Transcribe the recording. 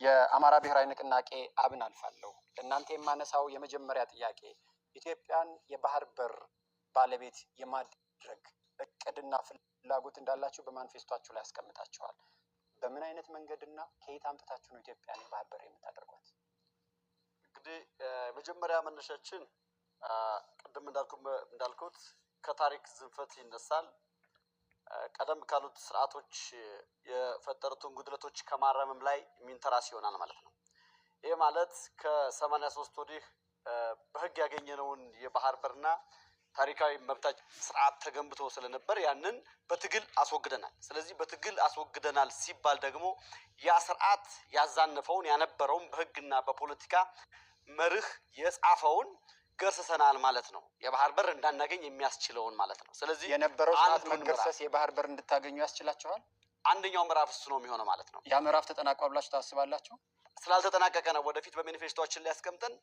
የአማራ ብሔራዊ ንቅናቄ አብን አልፋለሁ። ለእናንተ የማነሳው የመጀመሪያ ጥያቄ ኢትዮጵያን የባህር በር ባለቤት የማድረግ እቅድና ፍላጎት እንዳላችሁ በማኒፌስቷችሁ ላይ አስቀምጣችኋል። በምን አይነት መንገድና ከየት አምጥታችሁ ነው ኢትዮጵያን የባህር በር የምታደርጓት? እንግዲህ የመጀመሪያ መነሻችን ቅድም እንዳልኩት ከታሪክ ዝንፈት ይነሳል። ቀደም ካሉት ስርዓቶች የፈጠሩትን ጉድለቶች ከማረምም ላይ የሚንተራስ ይሆናል ማለት ነው። ይህ ማለት ከ83 ወዲህ በሕግ ያገኘነውን የባህር በርና ታሪካዊ መብታችን ስርዓት ተገንብቶ ስለነበር ያንን በትግል አስወግደናል። ስለዚህ በትግል አስወግደናል ሲባል ደግሞ ያ ስርዓት ያዛነፈውን ያነበረውን በሕግና በፖለቲካ መርህ የጻፈውን ገርስሰናል ማለት ነው። የባህር በር እንዳናገኝ የሚያስችለውን ማለት ነው። ስለዚህ የነበረው ስርዓት አንዱን ምዕራፍ መገርሰስ የባህር በር እንድታገኙ ያስችላችኋል? አንደኛው ምዕራፍ እሱ ነው የሚሆነው ማለት ነው። ያ ምዕራፍ ተጠናቋል ብላችሁ ታስባላችሁ? ስላልተጠናቀቀ ነው ወደፊት በማኒፌስቶችን ላይ ያስቀምጠን